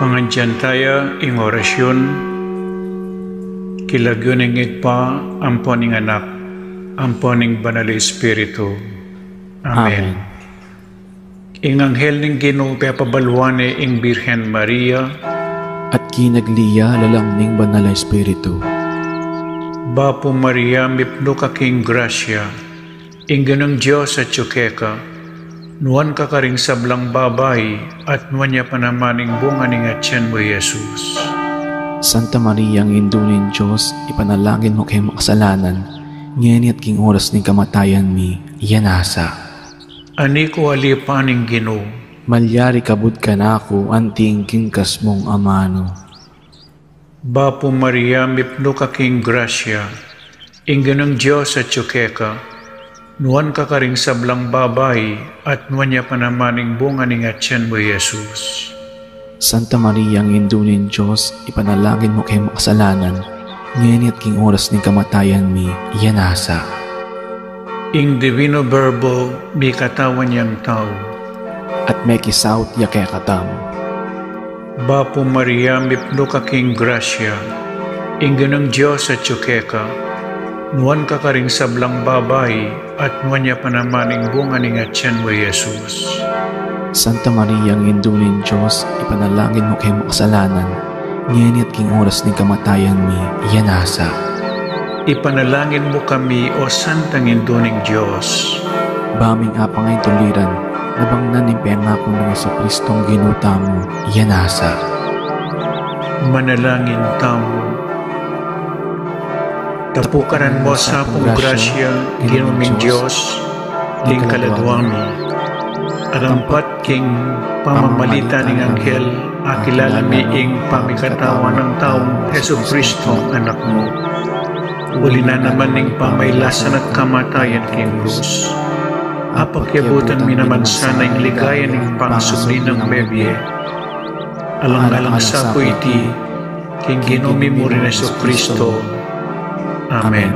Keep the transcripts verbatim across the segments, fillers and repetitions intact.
Pangadyan taya ing orasyun, king lagyu ning Ibpa, ampo ning Anak, ampo ning Banal a Espiritu. Amen. Amen. Ing anghel ning Ginu pepabaluan ne ing Birhen Maria. At kinagli ya lalam ning Banal a Espiritu. Bapu Maria, mipnu ka king grasya, ing Ginung Dios atyu keka, nuan ka karing sablang babai, at nuan ya pa naman ing bunga ning atyan mu, Jesus. Santa Maria, Indu ning Dios, ipanalangin mu keng makasalanan, ngeni at king oras ning kamatayan mi. Amen. Ani ku alipan ing Ginu. Malyari kabud kanaku anti ing kingkas mung amanu. Bapu Maria, mipnu ka king grasya, ing Ginung Dios atyu keka, nuan ka karing sablang babai, at nuan ya pa naman ing bunga ning atyan mu, Jesus. Santa Maria, Indu ning Dios, ipanalangin mu keng makasalanan, ngeni at king oras ning kamatayan mi. Amen. Ing Divino Verbo mikatawan yang tau. At mekisaut ya kekatamu. Bapu Maria, mipnu ka king grasya, ing Ginung Dios atyu keka, nuan ka karing sablang babai, at nuan ya pa naman ing bunga ning atyan mu, Jesus. Santa Maria, Indu ning Dios, ipanalangin mu keng makasalanan, ngeni at king oras ning kamatayan mi. Amen. Ipanalangin mu kami, O Santang Indu ning Dios. Ba ming apang ing tuliran, nabang na ning pengaku nang Jesucristong Ginu tamu. Amen. Manalangin tamu. Tapukaran mu sa pung grasya, Ginu ming Dios, king kaladwa mi. Arampat king pamamalit ning anghel, akilala mi ing pamikatawan nang taung Jesucristong Anak mu. Uli na naman ning pamailasan at kamatayan king krus, apakyabutan mi naman sana ing ligaya ning pangasubli nang mebie. Alang-alang sa pu iti, king Ginu mi mu ring Jesucristo. Amen.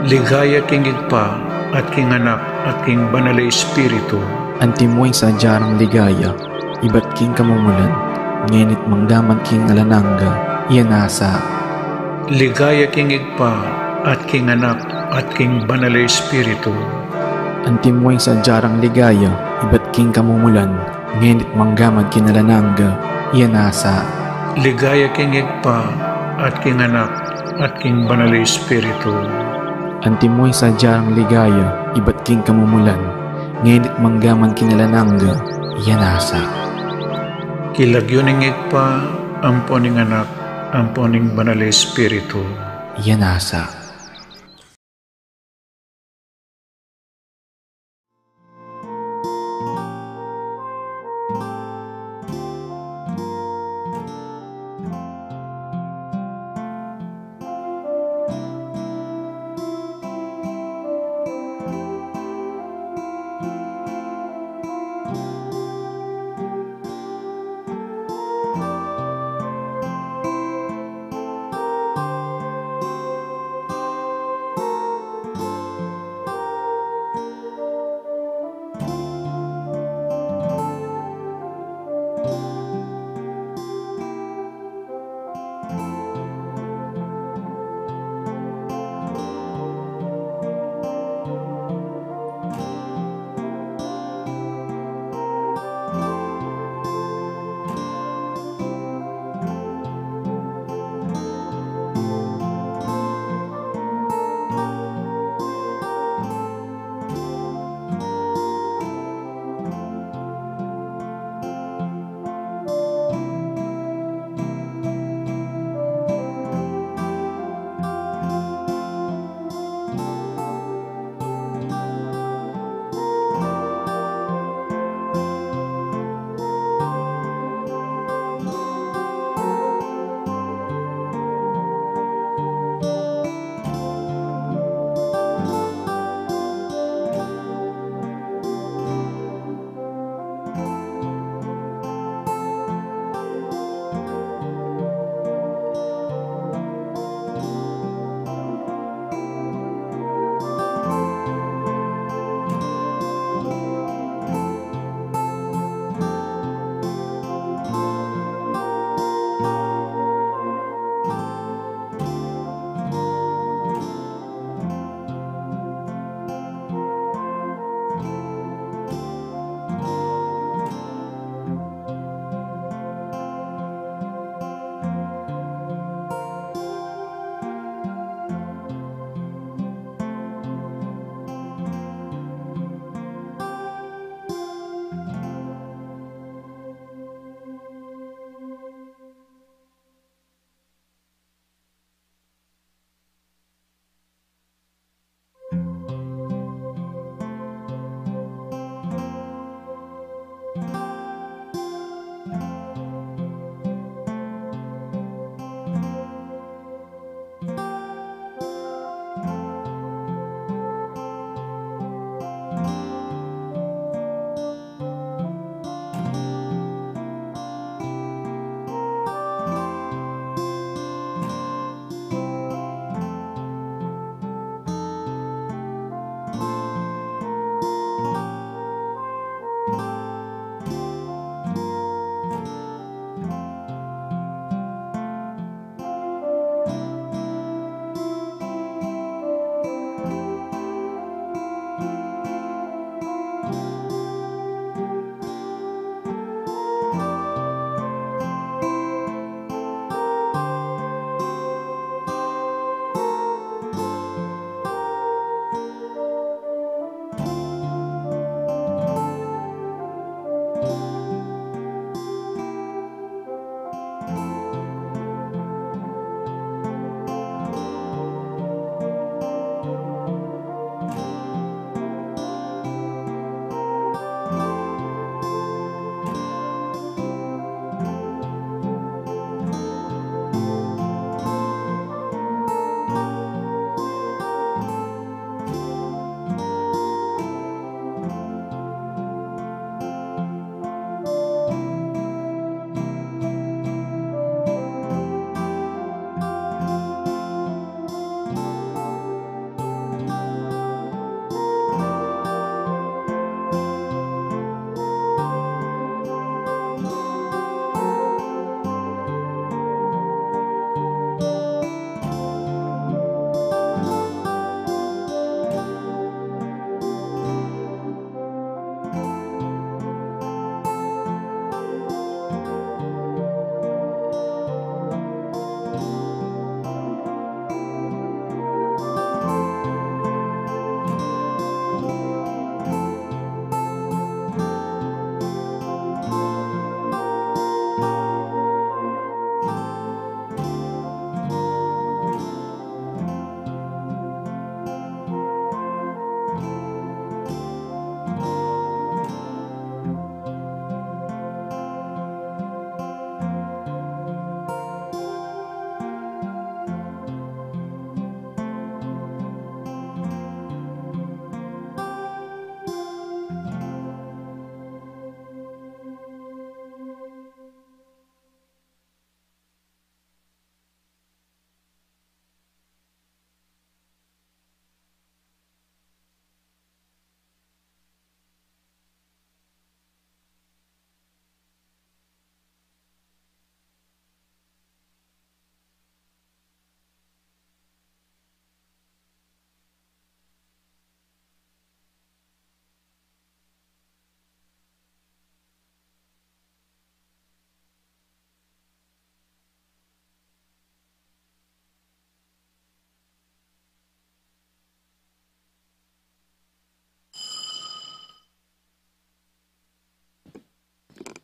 Ligaya king Ibpa, at king Anak, at king Banal a Espiritu. Antimo ing sadya rang ligaya, ibat king kamumulan, ngeni't manggaman king alang angga. Amen. Ligaya king Ibpa, at king Anak, at king Banal a Espiritu. Antimo ing sadya rang ligaya, ibat king kamumulan, ngeni't manggaman king alang angga. Amen. Ligaya king Ibpa, at king Anak, at king Banal a Espiritu. Antimo ing sadya rang ligaya, ibat king kamumulan, ngeni't manggaman king alang angga. Amen. King lagyu ning Ibpa, ampo ning Anak, ampo ning Banal a Espiritu. Amen.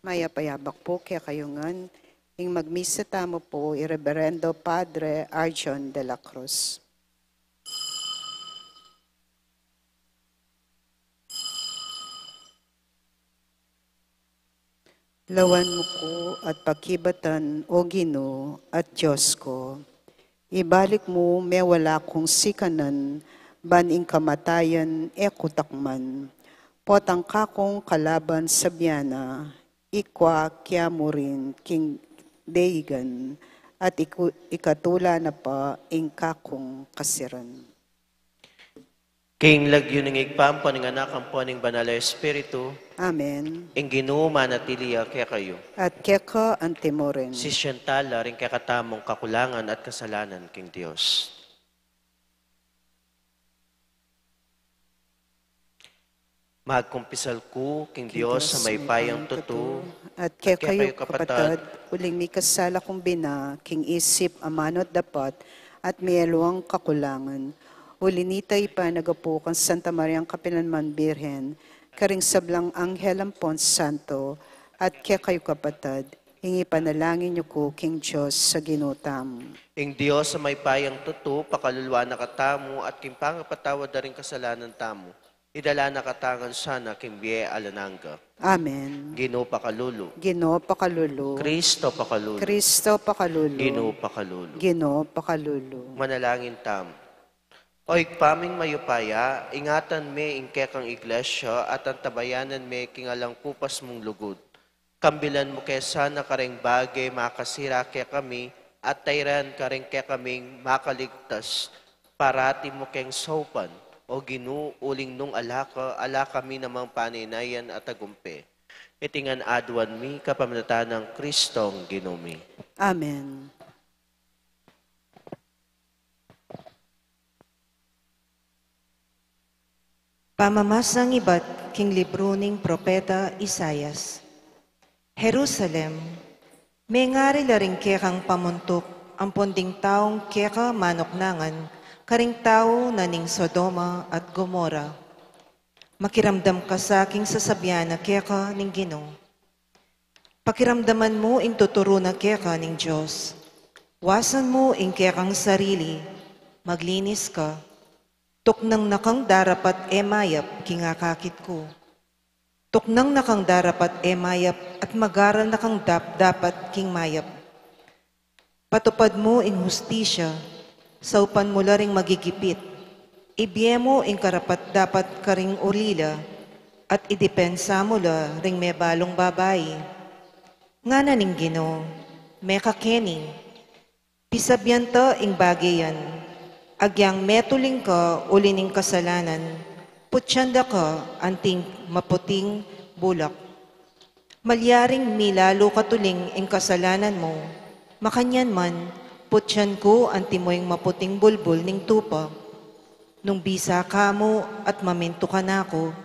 Mayap a yabak pu kekayu ngan. Ing magmisa tamu pu i Reverendo Padre Arjon de la Cruz. Lawan mu ku at pakibatan, O Ginu at Dios ku. Ibalik mu mewala kung sikanan, ban ing kamatayan e ku takman. Potang kakung kalaban sabyan na, ikwa kya mu rin king daigan, at iku-, ikatula na pa ing kakung kasiran. King lagyu ning Ibpa, ampo ning Anak, ampo ning Banal a Espiritu. Amen. Ing Ginu manatili ya kekayu. At keka antimurin. Sisian tala ring kekatamung kakulangan at kasalanan king Dios. Magkumpisal ku king Dios a mayupayang tutu, at kekayu kapatad, uling mikasala kung bina king isip, amanu at dapat, at miyaluang kakulangan. Uli nita ipanagapu kang Santa Mariang kapilanman Birhen, karing sablang anghel ampon santo, at kekayu kapatad, ing ipanalangin yu ku king Dios a Ginu tamu. Ing Dios a mayupayang tutu pakaluluan na katamu at king pangapatawad da ring kasalanan tamu, idala na katamu ngan sana king bie alang angga. Amen. Ginu pakalulu. Ginu pakalulu. Kristo pakalulu. Kristo pakalulu. Ginu pakalulu. Ginu pakalulu. Manalangin tamu. O Ibpa ming mayupaya, ingatan me ing kekang iglesia at antabayanan me king alang kupas mung lugud. Kambilan mu ke sana kareng bage makasira kekami, at tairan kareng kekaming makaligtas. Parati mu keng saupan, O Ginu, uling nung ala ka, ala kami namang paninayan at tagumpe. Iti ngan aduan mi kapamilatan nang Kristong Ginu mi. Amen. Pamamasang ibat king libru ning propeta Isaias. Jerusalem, mengari la ring kekang pamuntuk ampon ding taung keka manuknangan karing tau na ning Sodoma at Gomorra. Makiramdam ka sa king sasabian na keka ning Ginu. Pakiramdaman mu ing tuturu na keka ning Dios. Wasan mu ing kekang sarili, maglinis ka. Tuknang na kang darapat e mayap king akakit ku. Tuknang na kang darapat e mayap at mag-aral na kang dap-, dapat king mayap. Patupad mu ing hustisya, saupan mu la ring magigipit. Ibie mu ing karapat-dapat karing ulila, at idepensa mu la ring mebalung babai. Ngana ning Ginu, mekakeni, pisabian ta ing bage yan, agyang metuling ka uli ning kasalanan, putian da ka anting maputing bulak. Malyaring milalu katuling ing kasalanan mu, makanyan man, putian ku anti mu ing maputing bulbul ning tupa. Nung bisa ka mu at mamintu ka na ku,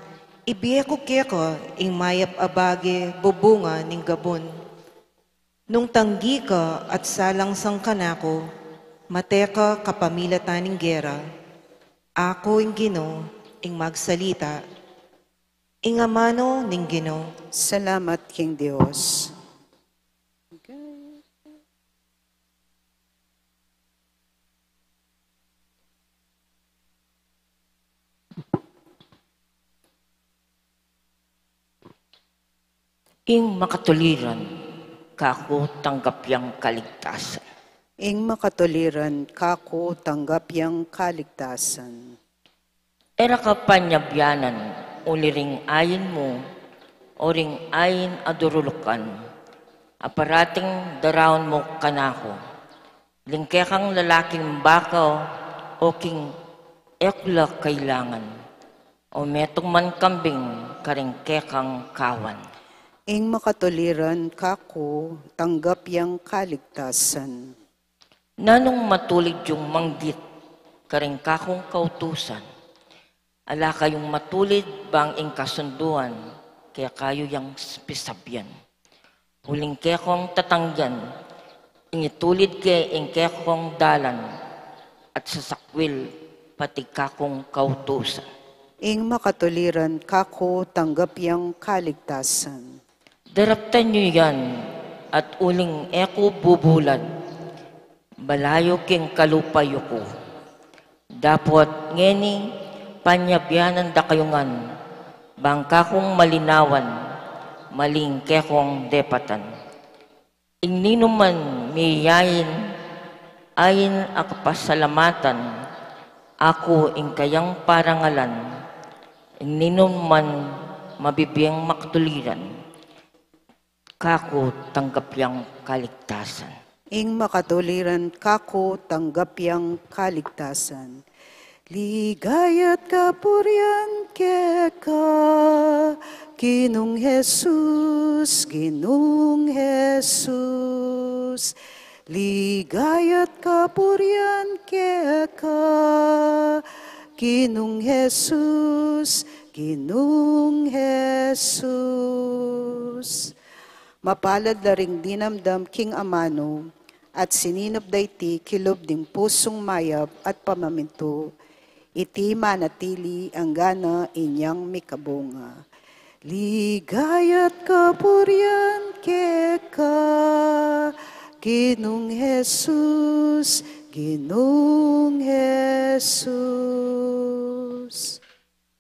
ibie ku keka ing mayap a bage bubunga ning gabun. Nung tanggi ka at salangsang ka na ku, mate ka kapamilatan ning gera. Aku ing Ginu, ing magsalita. Ing amanu ning Ginu. Salamat king Dios. Ing makatuliran, kaku tanggap yang kaligtasan. Ing makatuliran, kaku tanggap yang kaligtasan. E ra ka panyabianan uli ring ain mu, o ring ain a durulukan, a parating daraun mu kanaku. Ling kekang lalaking baka, o king e ku la kailangan, o metung man kambing karing kekang kawan. Ing makatuliran kaku, tanggap yang kaligtasan. Nanung matulid yung manggit karing kakung kautusan? Ala kayung matulid bang ing kasunduan kekayu yang s-, pisabian. Uling kekong tatanggian, ing itulid ke ing kekong dalan at sasakwil pati kakung kautusan. Ing makatuliran kaku, tanggap yang kaligtasan. Daraptan yu yan, at uling e ku bubulad, balayu king kalupa yu ku. Dapot ngeni, panyabyanan da kayu ngan, bang kakung malinawan, maling kekong depatan. Ing ninuman miyain, ain a kapasalamatan, aku ing kayang parangalan, ing ninuman mabibieng makatuliran, kaku tanggap yang kaligtasan. Ing makatuliran kaku tanggap yang kaligtasan. Ligaya't kapurian keka, Ginung Jesus, Ginung Jesus. Ligaya't kapurian keka, Ginung Jesus, Ginung Jesus. Mapalad la ring dinamdam king amanu, at sininup da iti kilub ding pusung mayap at pamamintu, iti manatili anggana inyang mikabunga. Ligaya't kapurian keka, Ginung Jesus, Ginung Jesus.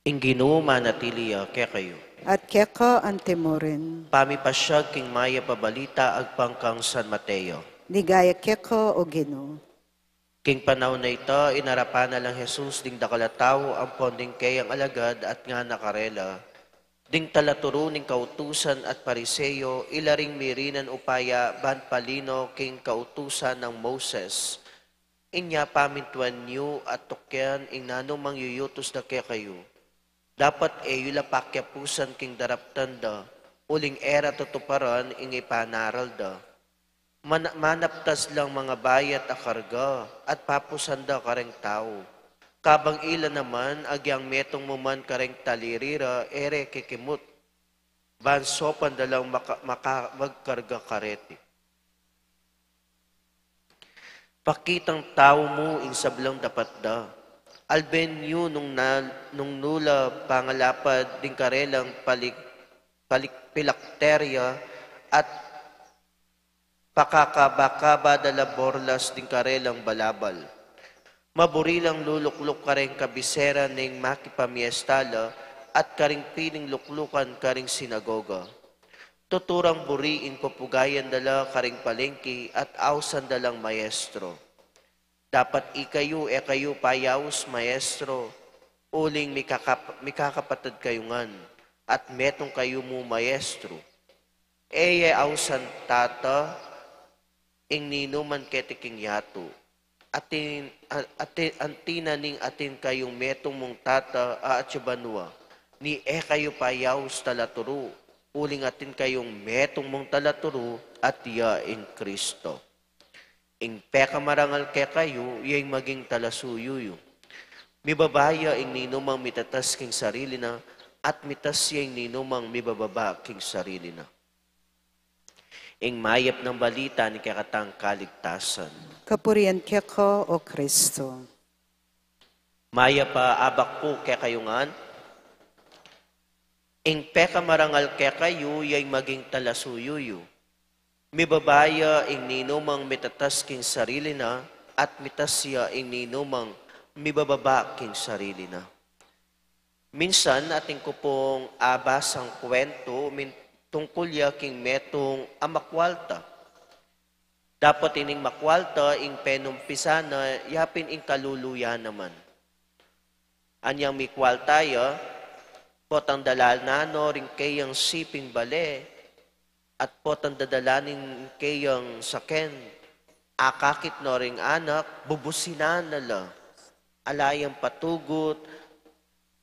Ing Ginu manatili ya kekayu. At keka antimu rin. Pamipasyag king mayap a balita agpang kang San Mateo. Ligaya keka, O Ginu. King panaun a ita, inarapan na lang Jesus ding dakal a tau ampon ding keyang alagad at ngana karela, ding talaturu ning kautusan at Pariseo, ila ring mirinan upaya ban palino king kautusan nang Moses. Inya pamintuan yu at tukyan ing nanumang yuyutus da kekayu. Dapat e yu la pakiapusan king daraptan da, uling e ra tutuparan ing ipanaral da. Mana-, manaptas lang mangabayat a karga at papusan da kareng tau. Kabang ila naman, agyang metung mu man kareng taliri ra, e re kikimut. Ban saupan da lang maka-, maka-, magkarga kareti. Pakitang tau mu ing sablang dapat da. Alben yu nung na-, nung nu la pangalapad ding karelang palik-, palik-, pilakterya at pakakaba-kaba da la borlas ding karelang balabal. Maburi lang lulukluk kareng kabisera ning makipamiesta la at karing piling luklukan karing sinagoga. Tuturang buri ing pupugayan da la karing palengki at ausan da lang maestro. Dapat ikayu, e kayu payaus maestro, uling mikakap-, mikakapatad kayu ngan, at metung kayu mu maestro. E ye ausan Tata ing ninuman keti king yatu. Atin, a-, ati-, anti na ning atin kayung metung mung Tata a atsu banua, ni e kayu payaus talaturu, uling atin kayung metung mung talaturu, at ya ing Kristo. Ing pekamarangal kekayu, ya ing maging talasuyu yu. Mibaba ya ing ninumang mitatas king sarili na, at mitas ya ing ninumang mibababa king sarili na. Ing mayap nang balita ning kekatang kaligtasan. Kapurian keka, O Kristo. Mayap a abak ku kekayu ngan. Ing pekamarangal kekayu, ya ing maging talasuyu yu. Mibaba ya ing ninumang mitatas king sarili na, at mitas ya ing ninumang mibababa king sarili na. Minsan, atin ku pung abasang kuwentu, min-, tungkul ya king metung a makwalta. Dapot ining makwalta, ing penumpisan na, yapin ing kalulu ya naman. Anyang mikwalta ya, potang dalanan no ring keyang siping bale, at potang dadalanan ing keyang saken, akakit no ring anak, bubusinan na la. Ala yang patugut,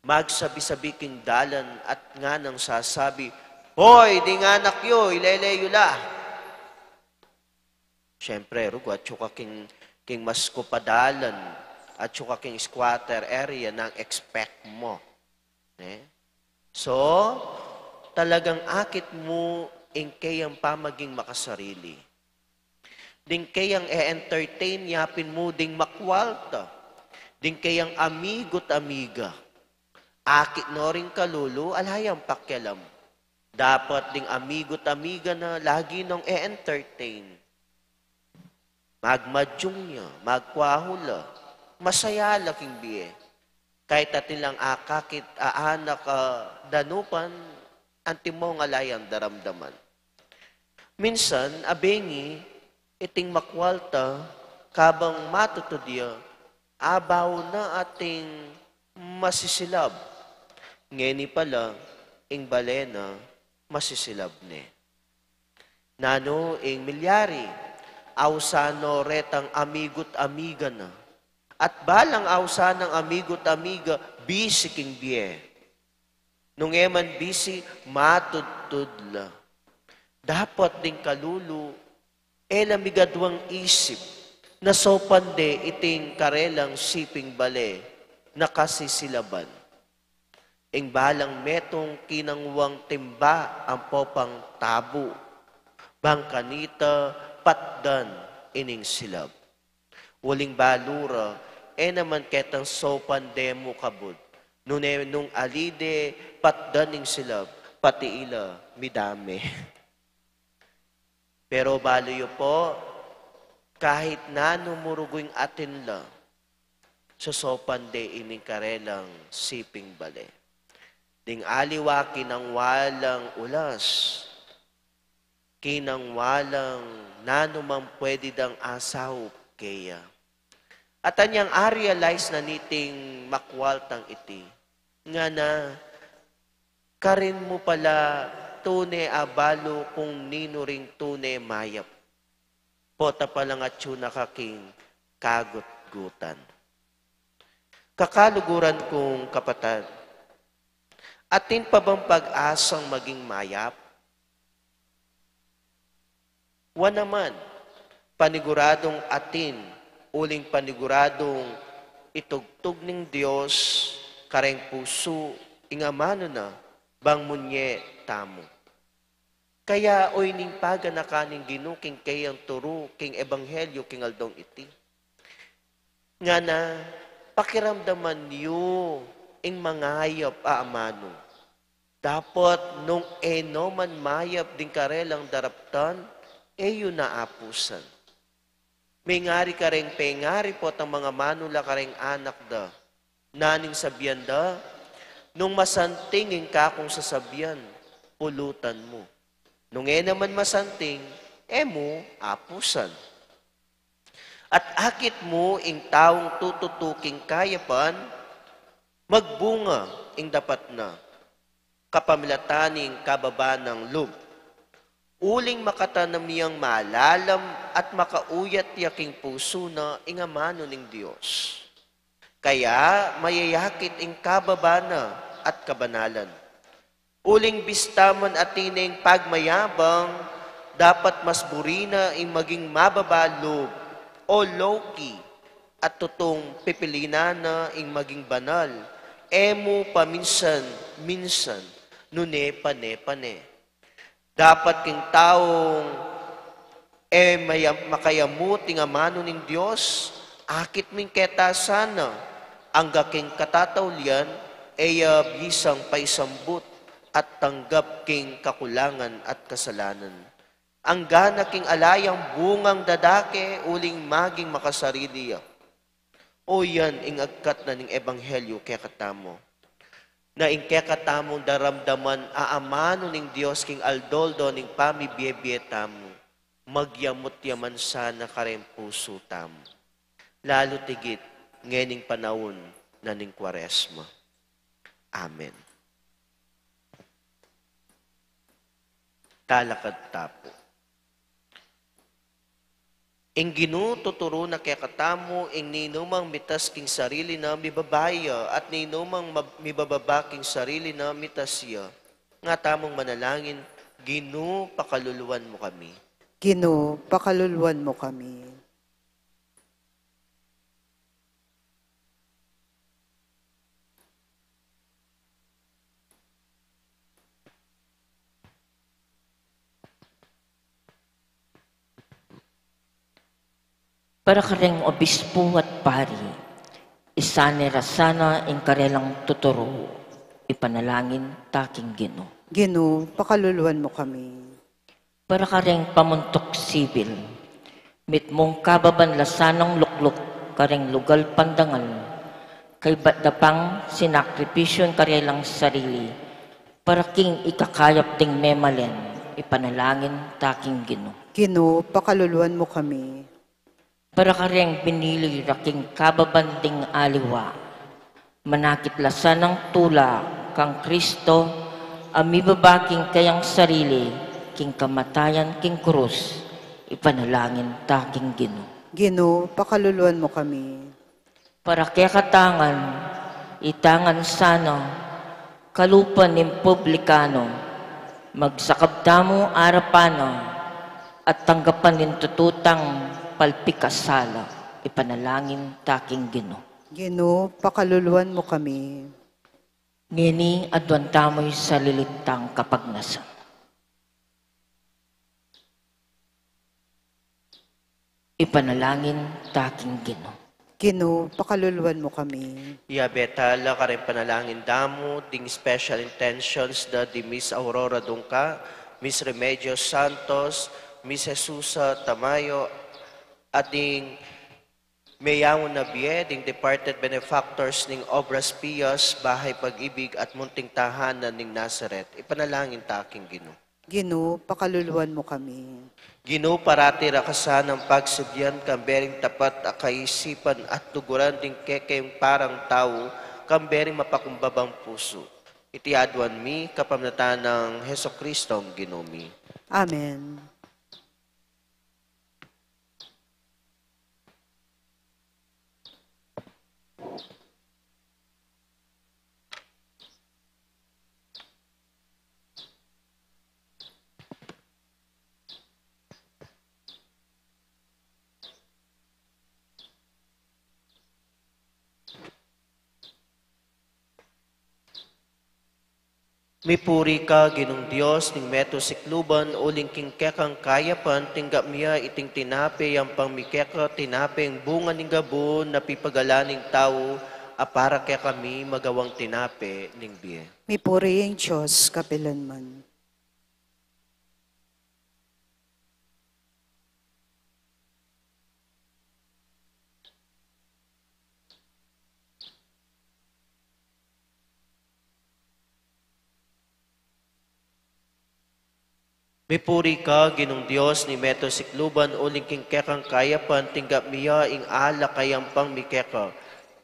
magsabi-sabi king dalan at nganang sasabi, "Hoy, ding anak yu, ilele yu la." Siyempre, rugu, atsu ka king, king maskup a dalan, atsu ka king squatter area, nang expect mo. Ne? So, talagang akit mu ing keyang pamaging makasarili. Ding keyang e-entertain, yapin mu ding makwalta. Ding keyang amigo't amiga. Akit no ring kalulu, ala yang pakialam. Dapat ding amigu't amiga na lagi nong e-entertain. Magmadyung ya, magkwahul la, masaya la king bie. Kahit atin lang akakit a anak a danupan, antimo nga ala yang daramdaman. Minsan, a bengi, iting makwalta, kabang matutud ya, abaw na ating masisilab. Ngeni pala, ing bale na, masisilab ne. Nanu ing milyari, ausan no retang amigu't amiga na. At balang ausan nang amigu't amiga, bisi king bie. Nung e man bisi, matudtud la. Dapat ding kalulu, e la migaduang isip, na saupan de iting karelang siping bale, na kasisilaban. Ing balang metung kinangwang timba ampo pang tabu, bang kanita patdan ining silab. Uling balu ra, e naman ketang saupan de mu kabud, nune nung ali de patdan ing silab, pati ila midame. Pero balu yu po, kahit nanu mu rugu ing atin la, saupan de ining karelang siping bale. Ding aliwa kinangwa lang ulas, kinangwa lang nanu mang pwede dang asaup keya. At anyang a-realize na niting makwaltang iti, ngana, karin mu pala tune a balu kung ninu ring tune mayap. Pota palang atyu na ka king kagutgutan. Kakaluguran kung kapatad, atin pa bang pag-asang maging mayap? Wa naman, paniguradung atin, uling paniguradung itugtug ning Dios kareng pusu ing amanu na bang munye tamu. Kaya oyni ing paganakan ning Ginu king keyang turu king ebanghelyu king aldong iti. Ngana, pakiramdaman yu ing mangayap a amanu. Dapot nung e no man mayap ding karelang daraptan, e yu na apusan. Mengari kareng pengari potang mangamanu la kareng anak da. Naning sabian da, nung masanting ing kakung sasabian, pulutan mu. Nung e naman masanting, e mu apusan. At akit mu ing taung tututu king kayapan, magbunga ing dapat na. Kapamilatan ning kababa nang lub. Uling makatanam yang malalam at makauyat ya king pusu na ing amanu ning Dios. Kaya mayayakit ing kababa na at kabanalan. Uling bista man atin ing pagmayabang, dapat mas buri na ing maging mababa lub o low-key, at tutung pipilinan na ing maging banal, e mu paminsan-minsan, nune pane-pane. Dapat king taung e mayam-, makayamut ing amanu ning Dios, akit ming keta sana, angga king katataulian, e ya bisang paisambut at tanggap king kakulangan at kasalanan. Angga na king ala yang bungang dadake uling maging makasarili ya. O yan ing agkat na ning ebanghelyu kekatamu. Na ing kekatamung daramdaman a amanu ning Dios king aldo-aldo ning pamibie-bie tamu, magyamut ya man sana kareng pusu tamu. Lalu tigit, ngening panaun na ning Kuaresma. Amen. Talakad tamu. Ing Ginu tuturu na kekatamu, ing ninumang mitas king sarili na mibaba ya, at ninumang mab-, mibababa king sarili na mitas ya. Nga tamung manalangin, Ginu, pakaluluan mu kami. Ginu, pakaluluan mu kami. Para kareng obispo at pari, isane ra sana ing karelang tuturu, ipanalangin ta king Ginu. Ginu, pakaluluan mu kami. Para kareng pamuntuk sibil, mitmung kababan la sanang lukluk kareng lugal pandangal, kaybat da pang sinakripisyun kareng sarili, para king ikakayap ding memalen, ipanalangin ta king Ginu. Ginu, pakaluluan mu kami. Para kareng binili ra king kababan ding aliwa, manakit la sanang tula kang Kristo, a mibaba king kayang sarili, king kamatayan king krus, ipanalangin ta king Ginu. Ginu, pakaluluan mu kami. Para kekatang ngan, itang ngan sana, kalupa ning publikanu, magsakab tamu arapan na, at tanggapan ning tututang palpikasala, ipanalangin ta king Ginu. Ginu, pakaluluan mu kami. Ngeni aduan tamu ing salilit tang kapagnasan. Ipanalangin ta king Ginu. Ginu, pakaluluan mu kami. Iyabe ta la kareng panalangin da mu ding special intentions da di Miss Aurora Dungca, Miss Remedios Santos, Miss Jesusa Tamayo, at ding meyaun na bie, ding departed benefactors ning Obras Pias, Bahay Pag-ibig, at Munting Tahanan ning Nazaret. Ipanalangin ta king Ginu. Ginu, pakaluluan mu kami. Ginu, parati ra ka sanang pagsadyan, kambe ring tapat a kaisipan at luguran ding kekeng parang tau, kambe ring mapakumbabang pusu. Iti aduan mi kapamilatan nang Jesucristong Ginu mi. Amen. Mipuri ka, Ginung Dios ning meto sikluban, uling king kekang kayapan, tinggap mi ya iting tinape, yang pang mi keka, tinape ing bunga ning gabun, a pipagalan ning tau, a para kekami magawang tinape ning bie. Mipuri ing Dios kapilanman. Mipuri ka, Ginung Dios ning meto sikluban, uling king kekang kayapan, tinggap mi ya ing alak a yang pang mi keka.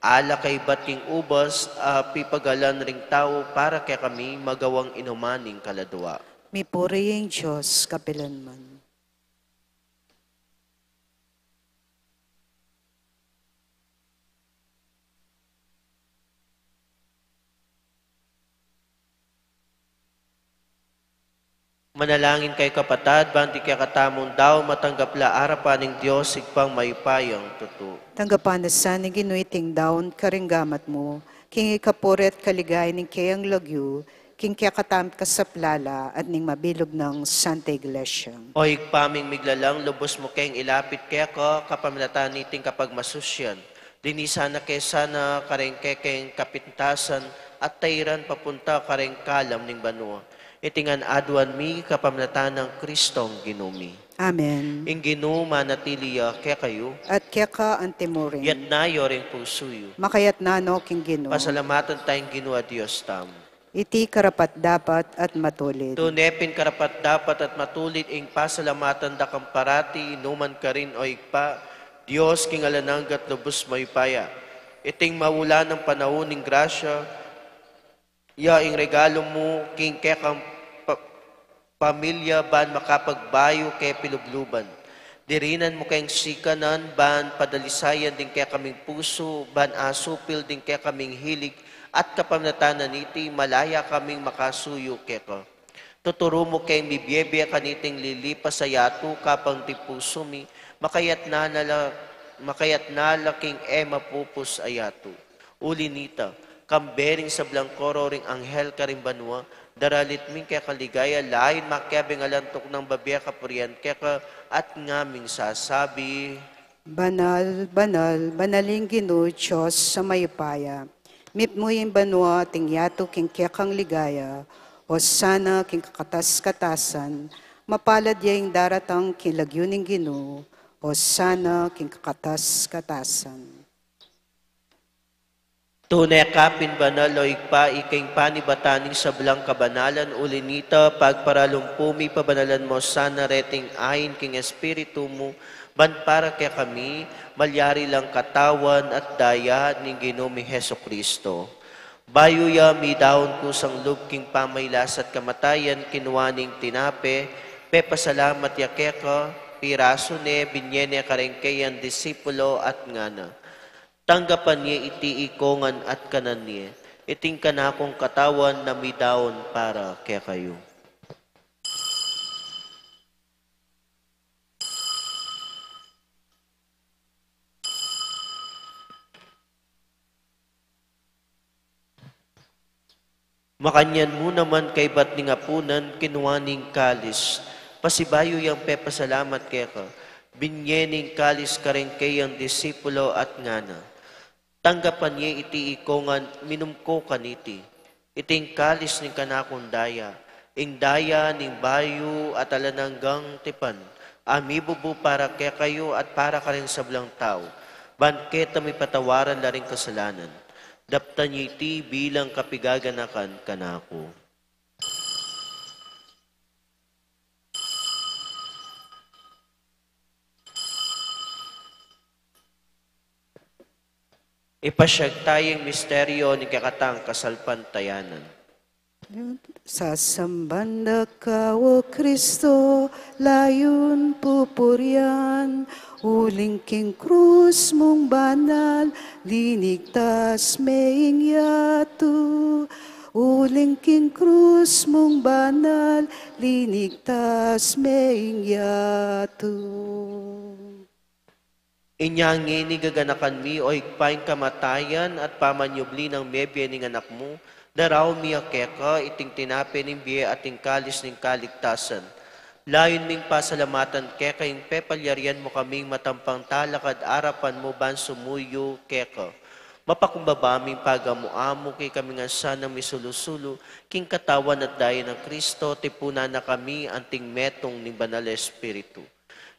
Alak a ibat king ubas, a pipagalan ring tau para kekami magawang inuman ning kaladua. Mipuri ing Dios kapilanman. Manalangin kayu, kapatad, ban ding kekatamung daun matanggap la arapan ning Dios Ibpang mayupayang tutu. Tanggapan na sa ning Ginu iting daun karing gamat mu, king ikapuri at kaligayan ning keyang lagyu, king kekatamung kasaplalan at ning mabilug nang Santa Iglesia. O Ibpa ming miglalang, lubus mu keng ilapit keka kapamilatan niting kapagmasusyan. Linisan na ke sana kareng kekeng kapintasan at tairan papunta kareng kalam ning banua. Iti ngan aduan mi kapamilatan nang Kristong Ginu mi. Amen. Ing Ginu manatili ya kekayu. At keka antimurin. Itas yu ring pusu yu. Makatas no king Ginu. Pasalamatan taya ing Ginu a Dios tamu. Iti karapat-dapat at matulid. Tune pin karapat-dapat at matulid ing pasalamatan da kang parati, nukarin man, O Ibpa, Dios king alang angga at lubus mayupaya. Iting maulan a panaun ning grasya, ya ing regalu mu king kekang pa-, pamilya ban makapagbayu ke pilubluban. Dirinan mu keng sikanan ban padalisayan ding kekaming pusu, ban asupil ding kekaming hilig, at kapamilatan na niti malaya kaming makasuyu keka. Tuturu mu keng mibie-bie kaniting lilipas a yatu, kabang ding pusu mi, makatas na la, makatas na la king e mapupus a yatu. Uli nita, kambe ring sablang koro ring anghel karing banua, daralit mi ing kekang ligaya, lalu makiabe ing alang tuknang babie kapurian keka, at ngaming sasabi: Banal, banal, banal ing Ginu, Dios a mayupaya. Mipnu ing banua at ing yatu king kekang ligaya. Hosana king kakatas-katasan. Mapalad ya ing daratang king lagyu ning Ginu. Hosana king kakatas-katasan. Tune ka pin banal, o Ibpa, ika ing panibatan ning sablang kabanalan, uli na nita, pagparalumpu mi pabanalan mu sana reting ain king Espiritu mu, ban para kekami, malyari lang katawan at daya ning Ginu ming Jesucristo. Bayu ya midaun kusang lub king pamailas at kamatayan, kinua ne ing tinape, pepasalamat ya keka, pirasu ne, binye ne kareng keyang disipulo at ngana: Tanggapan ye iti ikongan at kanan ye, iti ing kanakung katawan a midaun para kekayu. Makanyan mu naman kaybat ning apunan, kinua ne ing kalis, pasibayu yang pepasalamat keka, binye ne ing kalis kareng keyang disipulo at ngana: Tanggapan ye iti ikongan, minum ko kaniti. Iti ing kalis ning kanakung daya, ing daya ning bayu at alang anggang tipan, a mibubu para kekayu at para kareng sablang tau, ban keta mipatawaran la ring kasalanan. Daptan ye iti bilang kapigaganakan kanaku. Ipasyag taya ing misteryu ning kekatang kasalpantayanan. Sasamban da ka, o Kristo, layun pupurian, uling king krus mung banal, linigtas me ing yatu. Uling king krus mung banal, linigtas me ing yatu. Inya ngeni gaganakan mi, o Ibpa, ing kamatayan at pamanyubli nang mebie ning Anak mu, daraun mi ya keka iting tinape ning bie at ing kalis ning kaligtasan. Layun ming pasalamatan keka ing pepalyarian mu kaming matampang talakad arapan mu ban sumuyu keka. Mapakumbaba ming pagamu-amu kekami ngan sanang misulu-sulu king katawan at daya nang Kristo, tipunan na kami anting metung ning Banal a Espiritu.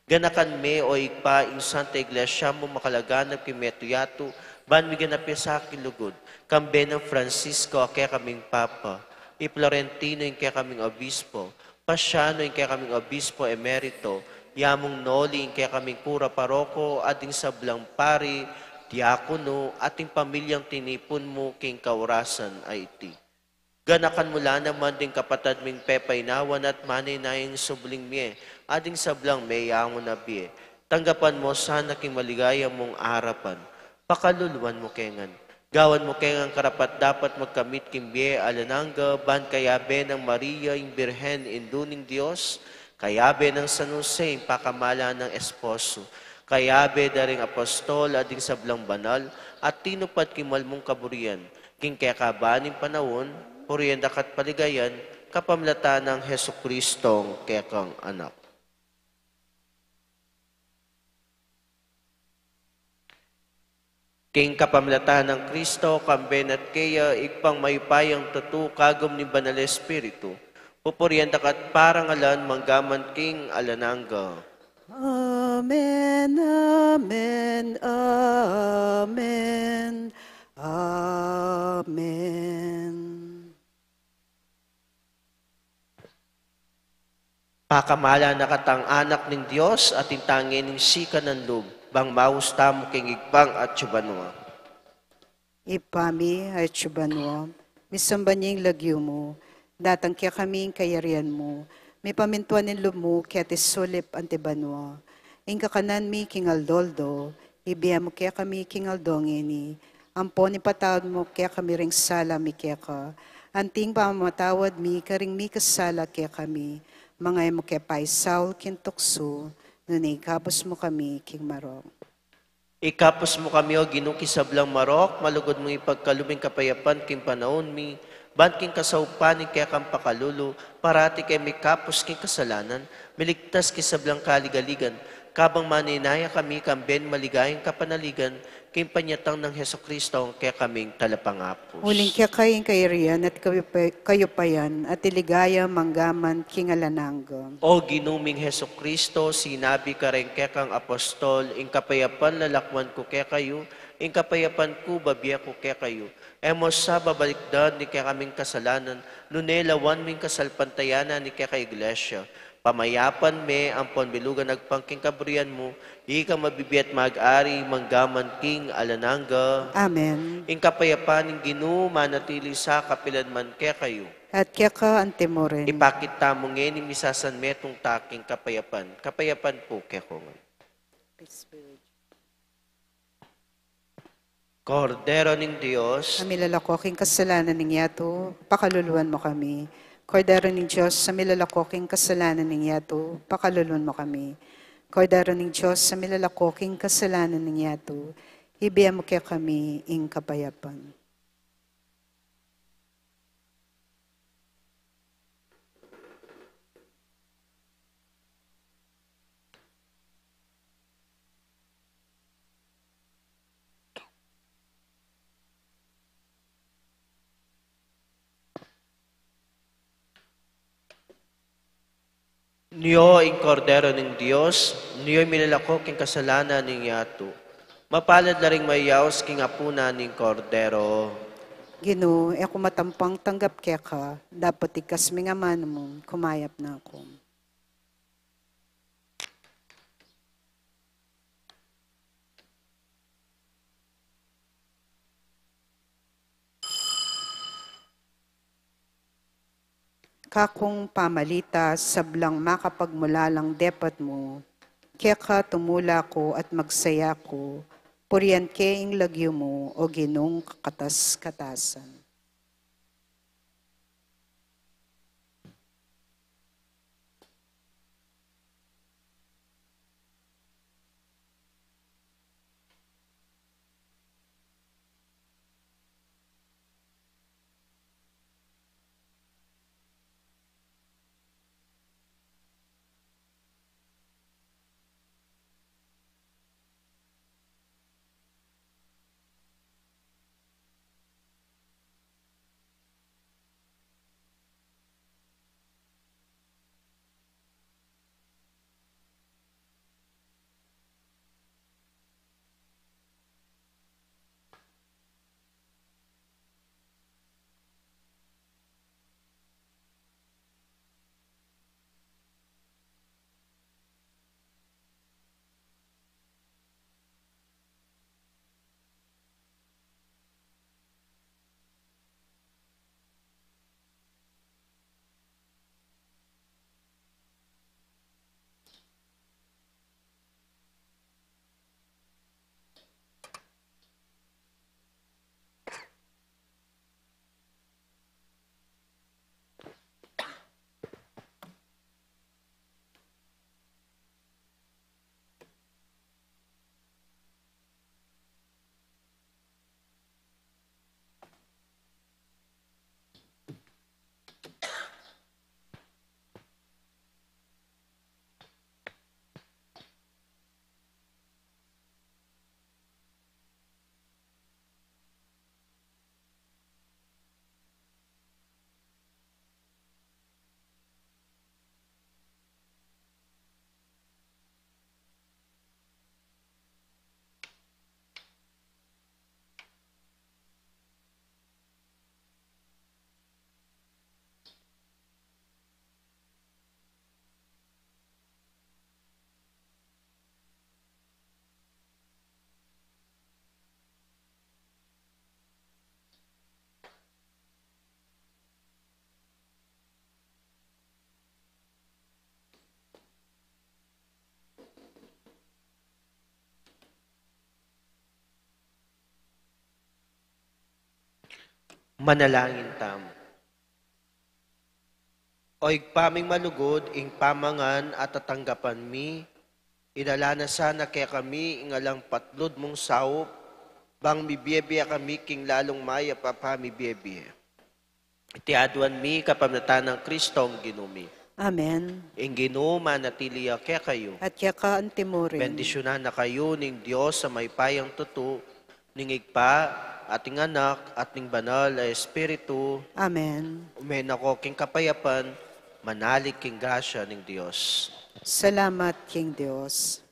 Ganakan me, o Ibpa, ing Santa Iglesia mu makalaganap king metung yatu, ban miganap ya sa king lugud, kambe nang Francisco a kekaming Papa, i Florentino ing kekaming Obispo, Pasiano ing kekaming Obispo Emerito, Yamung Noli ing kekaming Kura Paroko, at ding sablang pari, diakono, at ding pamilyang tinipun mu king kaurasan a iti. Ganakan mu la naman ding kapatad ming pepainawan at manenayang subling mie, at ding sablang meyangu na bie. Tanggapan mu sana king maligaya mung arapan. Pakaluluan mu ke ngan. Gawan mu ke ngan karapat-dapat magkamit king bie alang angga, ban kayabe nang Maria ing Birhen, Indu ning Dios, kayabe nang San Jose ing pakamalan nang esposo, kayabe da ring apostol at ding sablang banal a tinupad king mal mung kaburian, king kekaban ning panaun, purian da ka at paligayan, kapamilatan nang Jesucristong kekang Anak. King kapamilatan nang Kristo, kambe na at keya, Ibpang mayupayang tutu, kagum ning Banal a Espiritu, pupurian da ka at parangalan mangga man king alang angga. Amen, amen, amen, amen. Pakamalan na katang anak ning Dios at ing tange ning sikanan lub, bang maus tamu king Ibpang atsu banua. Ibpa mi, atsu banua, misamban ya ing lagyu mu, datang kekami ing kayarian mu, mipamintuan ing lub mu, keti sulip anti banua. Ing kakanan mi king aldo-aldo, ibie mu kekami king aldo ngeni, ampon ipatawad mu kekami ring sala mi keka, anti ing pamamatawad mi karing mikasala kekami, manga e mu ke paisaul king tuksu, nune ikabus mu kami king marok. Ikabus mu kami, O Ginu, king sablang marok, malugud mung ipagkalub ing kapayapan king panaun mi, ban king kasaupan ning kekang pakalulu, parati keng mikabus king kasalanan, miligtas king sablang kaligaligan, Kabang manenaya kami kang bie ning maligayang kapanaligan, king panyatang nang Jesucristo, kekaming talapangapus. Uling keka ing kayarian at kayupa-, kayupayan at ing ligaya mangga man king alang angga. O Ginu ming Jesucristo, sinabi ka reng kekang apostol, ing kapayapan lalakwan ku kekayu, ing kapayapan ku babie ku kekayu. E mu sa babalikdan ding kekaming kasalanan, nune lawan me ing kasalpantayanan ning keka Iglesia. Pamayapan me ampon bilugan agpang king kaburian mu, ikang mabibie at mag-ari mangga man king alang angga. Amen. Ing kapayapan ning Ginu manatili sa kapilan man kekayu. At keka anti mu rin. Ipakit tamu ngeni ing misasanmetung ta king kapayapan. Kapayapan pu kekongan. Kordero ning Dios, a milalako king kasalanan ning yatu, pakaluluan mu kami. Kordero ning Dios, a milalako king kasalanan ning yatu, pakaluluan mu kami. Kordero ning Dios, a milalako king kasalanan ning yatu, ibie mu kekami ing kapayapan. Nio ing Kordero ning Dios, nio ing milalako king kasalanan ning yatu. Mapalad la ring mayaus king apunan ning Kordero. Ginu, e ku matampang tanggap keka, dapot igkas me ing amanu mu, kumayap na ku. Kakung pamalita, sablang makapagmulalang depat mu, keka tumula ku at magsaya ku, purian ke ing lagyu mu, o Ginung kakatas-katasan. Manalangin tamu. O Ibpa ming malugud, ing pamangan a tatanggapan mi, idala na sana kekami ing alang patlud mung saup, bang mibie-bie kami king lalung mayap a pamibie-bie. Iti aduan mi kapamilatan nang Kristong Ginu mi. Amen. Ing Ginu manatili ya kekayu. At keka antimurin. Bendisyunan na kayu ning Dios a mayupayang tutu, ning Ibpa, at ning Anak, at ning Banal a Espiritu. Amen. Ume na ko king kapayapan, manalig king grasya ning Dios. Salamat king Dios.